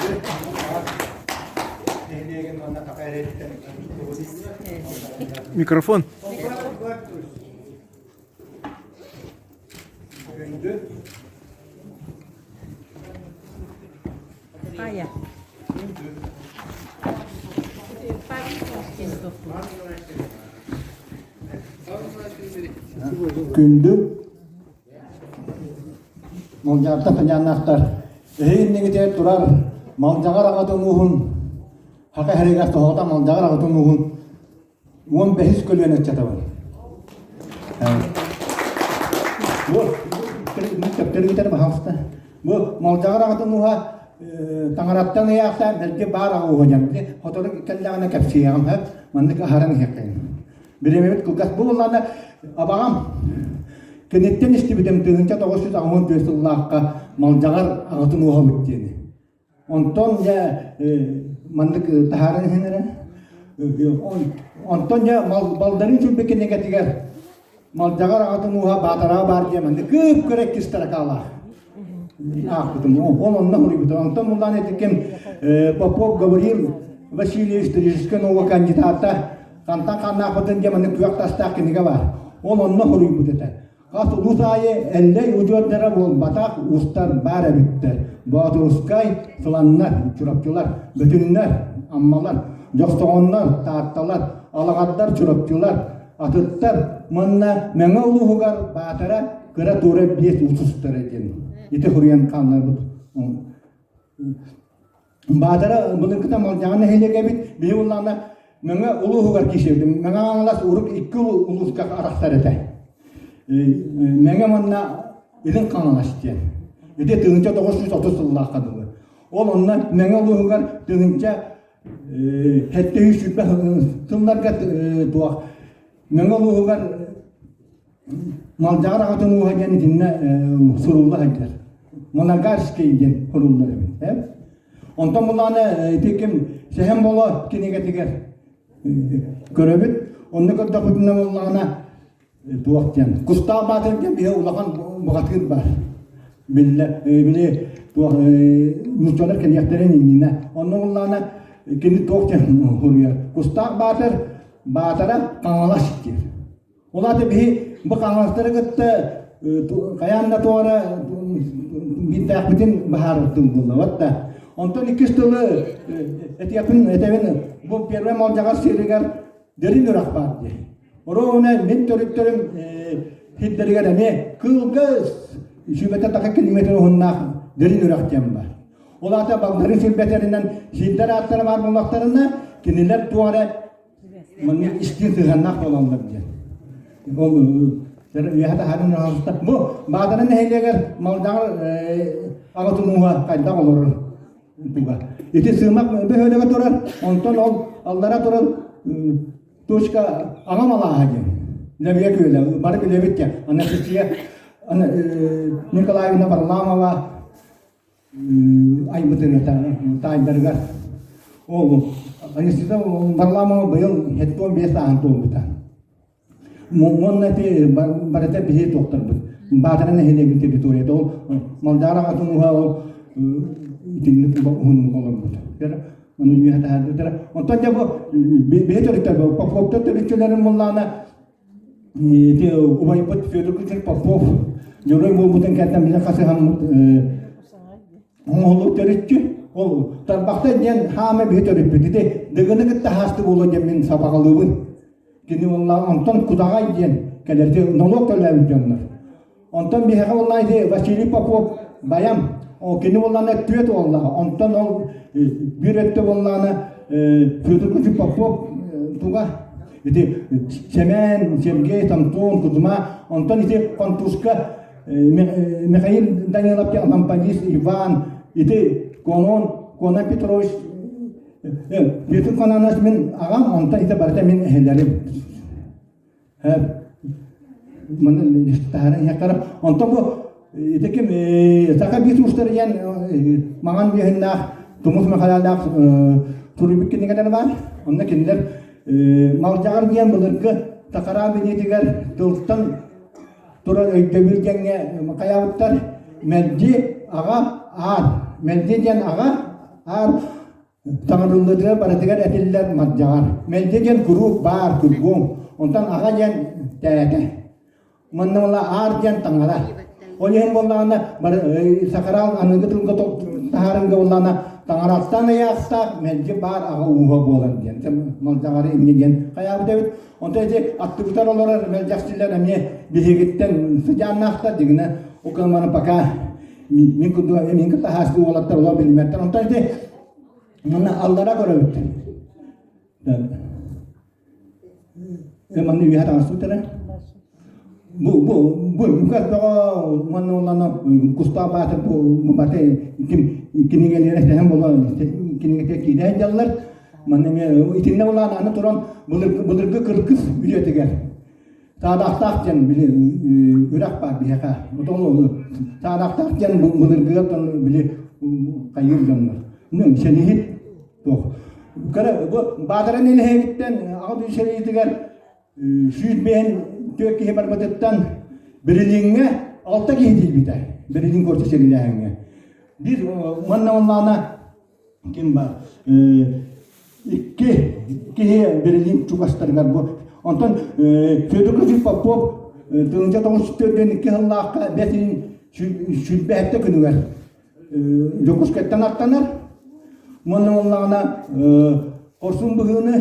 Күндү нэһилиэгин уонна Саха эрэриттэн Микрофон. Күндү Хайа. Күндү Малдьаҕартан Ханьааннаахтар эһи иннигитигэр турар Малдьаҕар аҕатын ууһун Хака эһэригэр тоһоҕото Малдьаҕар аҕатын ууһун 15 көлүөнэ ыччатабын. Бу төптөрүгүтэр баһаалыста. Бу Малдьаҕар аҕатын ууһа таҥараттан ыйаахта мэлдьи баар аҕа ууһа диэн. Хотору кэллэҕинэ кэпсиэҕим сөп. Маннык аһаран иһиэххэйин. Бириэмэбит кылгас. Бу буоллаҕына абаҕам киниттэн истибитим 1984 сыллаахха Малдьаҕар аҕатын ууһабыт диэни. Онтон дьэ маннык таһааран иһэн эрэ онтон дьэ Балдарын сүүрбэ кинигэтигэр Малдьаҕар аҕатын ууһа Баатараҕа баар диэн маннык кып-кыра иккис таракаалаах аахпытым. Ол онно суруйбутум. Онтон буллаан этиккин Попов Гаврил Васильевич историческай наука кандидата хантан ханнаахпытын диэн маннык күөх тастаах кинигэ баар. Ол онно суруйбут этэ. Хас улуус аайы Эллэй удьуордара буолбатах уустар баар эбиттэр. Боотурускай, Сыланнар, Чурапчылар, Бөтүҥнэр, Аммалар, Дьохсоҕоннор, Таатталар, Алаҕардар, Чурапчылар, атыттар уонна Мэҥэ улууһугар Баатара кыра туора биэс уус устара диэн ити суруйан хаалларбыт. Баатара былыргыта Малдьаҕар нэһилиэгэ эбит. Биһи улаана Мэҥэ улууһугар киирсибитим. Мэҥэ Хаҥалас урук икки улууска арахсар этэ. Мэҥэ уонна Илин Хаҥалас диэн. Ити 1930 сыллаахха дылы. Ол онно Мэҥэ улууһугар 1720 сылларга туох Мэҥэ улууһугар Малдьаҕар аҕатын ууһа диэн итиннэ сурулла сылдьар. Моногарский диэн суруллар эбит. Онтон булааны ити ким Сэһэн Боло кинигэтигэр көрөбүт. Онно көрдөхпүтүнэ буоллаҕына туох диэн Кустаах Баатыр диэн биһи улахан бухатыыр бар. Биллэ били туох нууччалар кэлиэхтэрин иннинэ. Онно буллаҕына кини туох диэн суруйар. Кустаах Баатыр Баатара Хаҥалас диир. Ол аата биһи бу хаҥаластары кытта хайаан да туора биирдээхпитин баһаарар тыл буолла да. Онтон иккис тылы этиэхпин этэбин бу первый Малдьаҕар сиригэр Дэрин үрэх баар дии. Оруобуна мин төрүттэрим сирдэригэр эмиэ кыылга сүүбэтэ таха километр уһуннаах Дэрин үрэх диэн бар. Ол аата Багдарыын сирбэтэринэн сирдэр ааттара баар буоллахтарына кинилэр туох эрэ Маннык истиҥ сыһыаннаах буолаллар диэн. Ол үөһэ таһааран Бу Баатара нэһилиэгэр Малдьаҕар аҕатын ууһа хайдах олорор туга. Ити Сыымах бөһүөлэгэ турар, онтон ол аллара турар точка аҕам алааһа диэн. Лэбийэ күөлэ, бары билэбит диэн. Анастасия Николаевна Варламова айбыт ырыата таайдарыгар ол Анастасия Варламова быйыл 75 сааһын туолбута. Уонна ити барыта биһи туохтарбыт. Баатара нэһилиэгин территорията ол Малдьаҕар аҕатын ууһа ол итинник уһуннук олорбут. Ону үөһэ таһаарбыттара. Онтон дьэ бу биһи төрүттэр Поповтар төрүччүлэрин буллаҕына Ити убайбыт Федор Кузьмич Попов дьоруой буолбутун кэнниттэн били хасыһаммыт оҥоһуллубут төрүччү. Ол тарбахта диэн хаама биһи төрүппүт. Ити Дыгыны кытта хаасты буолуо диэн мин сабаҕалыыбын. Кини уонна онтон Кудаҕай диэн кэлэр нолуок төлөөбүт дьоннор. Онтон биһиэхэ буолла ити Василий Попов баям, ол кини буоллаҕына түөрт уоллаах. Онтон ол биир өттө буоллаҕына Федор Кузьмич Попов туга ити Сэмэн, Сергей, Антон, Кузьма, онтон ити Хонтуска Михаил Данилов Лампадис, Иван, ити Конон, Конон Петрович Петр Кононович мин аҕам, онтон ити барыта мин эһэлэрим. Таһааран Онтон бу ити ким саха биир уустара диэн маҥан үөһүннээх Тумус Михайлаах суруйбут кинигэлэр баар. Онно кинилэр Малдьаҕар диэн былыргы Сахара билиитигэр тылтан турар өйдөбүл диэҥҥэ хайаабыттар. Мэлдьи аҕа аар. Мэлдьи диэн аҕа. Аар таҥарыллыытыгар барытыгар этиллэр маддьаҕар. Мэлдьи диэн куруук баар кургуом. Онтон аҕа диэн тээтэ. Манна буолла аар диэн таҥара. Ол иһин буоллаҕына сакараал аныгы тылга таһаарынга буоллаҕына таҥараттан ыйаахтаах мэлдьи баар аҕа ууһа буолар диэн. Малдьаҕары инньэ диэн хайаабыт эбит. Онтон ити аттыбытар олорор мэлдьэхсилэр эмиэ биһигиттэн сыдьааннаахтар дигинэ укаманы пока мин курдук мин кытта хаасты уолаттар олор билиммэттэр. Онтон ити манна аллара көрөбүт. Манна үөһэ таҥастыбыттара. Бу бу бу үкэр бөҕө уонна уонна Кустаах Баатыр бу баты ким кинигэлэрэ тэһэн буолан кинигэтэ киирэ сылдьаллар. Манна эмиэ итиннэ булаан аны туран былыргы былыргы кыргыз үйэтигэр Саадахтаах диэн били үрэх баар биһиэхэ. Отон Саадахтаах диэн былыргыга били хайыыр дьоннор. Ну, сэлиһит туох. Кара бу Баатара нэһилиэгиттэн аҕа дойду сэриитигэр 154 киһи барбытыттан Берлиҥҥэ алта киһи тиийбитэ. Берлин куорат сэриилээһиҥҥэ. Биир уонна онлаана ким баар икки киһи Берлин чугастарыгар бу онтон Федор Кузьмич Попов 1994 сыллаахха бэс ыйын сүүрбэһэттэ күнүгэр Дьокуускайтан аттанар уонна буоллаҕына хорсун быһыыны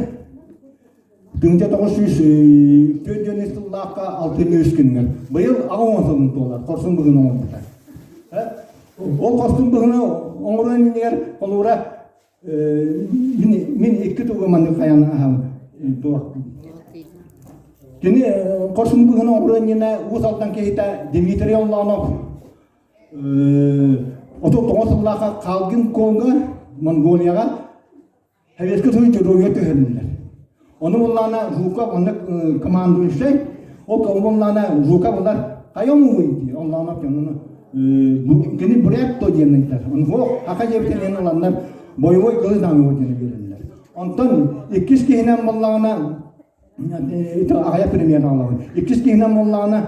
1944 сыллаахха алтынньы үс күнүгэр быйыл 80 сылын туолар хорсун быһыыны оҥорбута. Ол хорсун быһыыны оҥоруон иннигэр холуура мин, мин икки тугу маннык хайан аһам туох Кини хорсун быһыыны оҥоруон иннинэ Уус Алдан киһитэ Дмитрий Оллонов 39 сыллаахха Халгин Конго Монголияҕа Советский Союз дьоруойа түһэриллэр. Ону буллаана Жуков онно командующай, ол буллаана Жуков ылар хайа омугуй дии, онлаана дьонуну кини бурят то диэн ыйытар. Ону хака диэбитин ыланнар боевой кылы даҥы диэн биэрэллэр. Онтон иккис киһинэн буллаҕына аҕайа премьер аҕалабын. Иккис киһинэн буллаҕына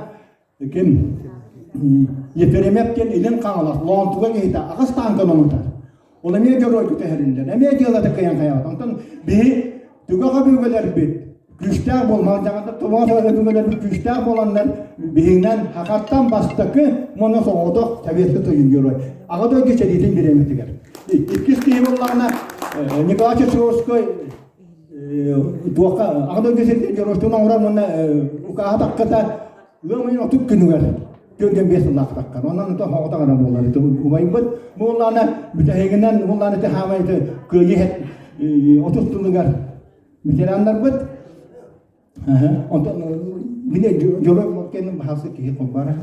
Ким Ефремов диэн Илин Хаҥалас Лоонтуга киһитэ аҕыс тааҥканы оҥотор. Ол эмиэ дьоруой түһэриллэр, эмиэ дьыалата кыайан хайаабат. Онтон биһи түгэх өбүгэлэрбит күүстээх буол, Малдьаҕарда тумаа өбүгэлэрбит күүстээх буоланнар биһигинэн Хахаттан бастакы уонна соҕотох Советский Союз герой. Аҕа дойду сэриитин бириэмэтигэр. Иккис киһи буоллаҕына Николай Чечевской туохха аҕа дойду сэриитин геройствун оҥорор уонна укааһа таххата Ыам ыйын 30 күнүгэр 45 сыллаах таххар. Онон ото хоҕото гана буолар. Ити убайбыт буоллаана бүтэһигинэн буоллаана ити хаамай ити кыайыы 30 сылыгар ветераннарбыт онтон били дьоро кэннин баһасы киһи холбара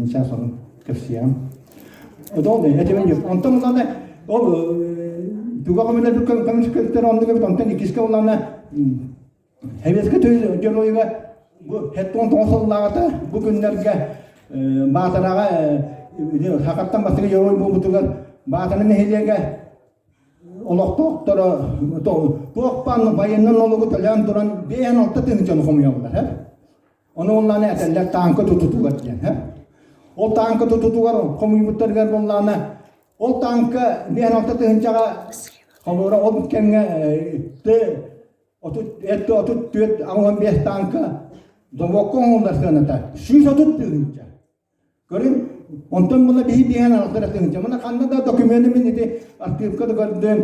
сейчас ону кэпсиэм. Ол этимин онтон буллаана ол туга көмөлөр көмүскөлтөр оннук эбит онтон иккискэ буллаана Советскай дьоруойга бу 79 сыллааҕыта бу күннэргэ Баатараҕа Сахаттан бастакы дьоруой буолбутугар Баатара нэһилиэгэ олохтоохторо туох баан военнай налогу төлөөн туран 56 тыһыынчаны хомуйаллар. Ону онлаана этэллэр тааҥка тутутугар диэн. Ол тааҥка тутутугар хомуйбуттарыгар буоллаана ол тааҥка 56 тыһыынчаҕа холуура ол кэмҥэ 34 85 тааҥка заводка оҥоһуллар сыаната 130 тыһыынча. Көрүҥ, онтон була биһи биһэн алта тыһыынча. Мына ханна да докумены мин ити архивка да көрдүм,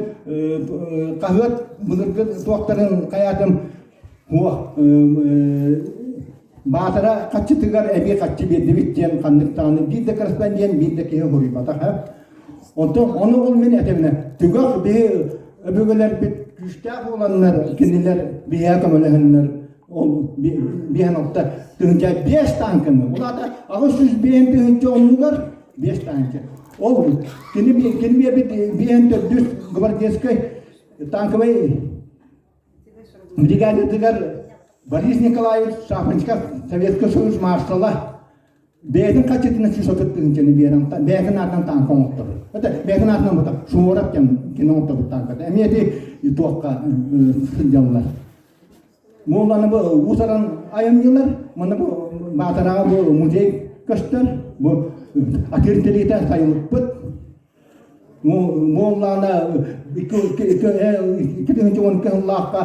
хаһыат былыргы туохтарын хайаатым Баатара хаччытыгар эбии хаччы биэрдибит диэн ханнык даҕаны биир да корреспондент биир да киһи суруйбатах. Онтон ону ол мин этэбинэ түгэх биһи өбүгэлэрбит күүстээх буоланнар кинилэр биһиэхэ көмөлөһөннөр ол биэһэн алта тыһыынча биэс тааҥканы ол аата 805 тыһыынча оннугар биэс тааҥка ол кини кини биэрбит биэһэн төрдүс гвардейскай танковай бригадатыгар Борис Николаевич Шапочков Советский Союз маршала бэйэтин хаччытынан 130 тыһыынчаны биэрэн бэйэтин аатынан тааҥка оҥотторор. Это бэйэтин аатынан бута Суворов диэн кини оҥотторбут тааҥката. Эмиэ ити туохха сылдьаллар. Буолланы бу уусаран айымньылар, манна бу Баатараҕа бу музей көстөр, бу атыыр тириитэ сайылыкпыт. Буоллаана 2012 сыллаахха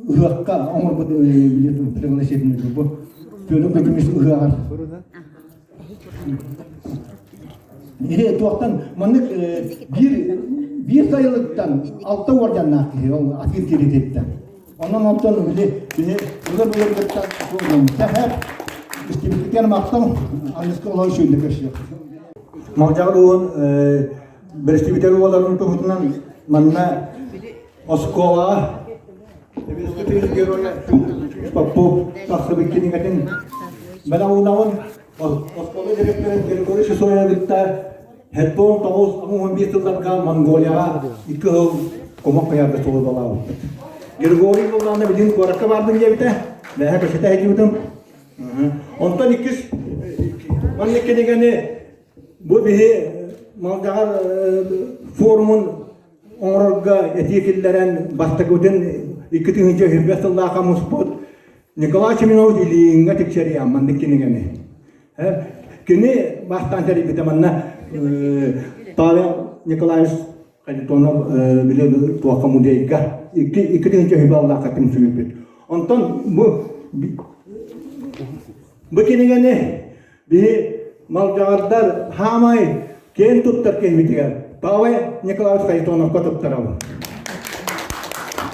ыһыахха оҥорбут пригласительный бу Федор Кузьмич ыһыаҕар. Ити туохтан маннык биир биир сайылыктан алта уордьаннаах киһи ол атыыр кирититтэн. Онон онтон били биһи былыр былыргыттан сэһэр истибиккитигэр махтал аныска олох үчүгэйдик көрсүөх. Малдьаҕар уон бэрэстэбиитэл буоларын туһутунан манна оскуолаҕа Сэбиэскэй Союз Геройа Попов тахсыбыт кинигэтин бэлэх уунабын. Оскуола директорын Григорий Сысоевичта 79-81 сылларга Монголияҕа икки сыл кумах хайарга сулууспалаабыппыт. Григорий буоллаҕына билигин куоракка бардым диэбитэ. Бэһэ көсүтэ сылдьыбытым. Онтон иккис маннык кинигэни бу биһи Малдьаҕар форумун оҥорорго этии киллэрэн бастакыбытын 2021 сыллаахха муспут Николай Семенович Ильиҥҥа тиксэриэм маннык кинигэни. Кини бастаан тэрийбитэ манна Павел Николаевич Харитонов били туохха музейга 2000 баллаахха түмсүбүппүт. Онтон бу бу кинигэни биһи малдьаҕардар хаамай киэн туттар киһибитигэр Павел Николаевич Харитоновка туттарабын.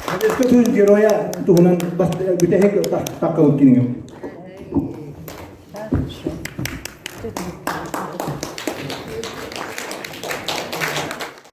Советский Союз геройа туһунан бүтэһик таххабыт кинигэм.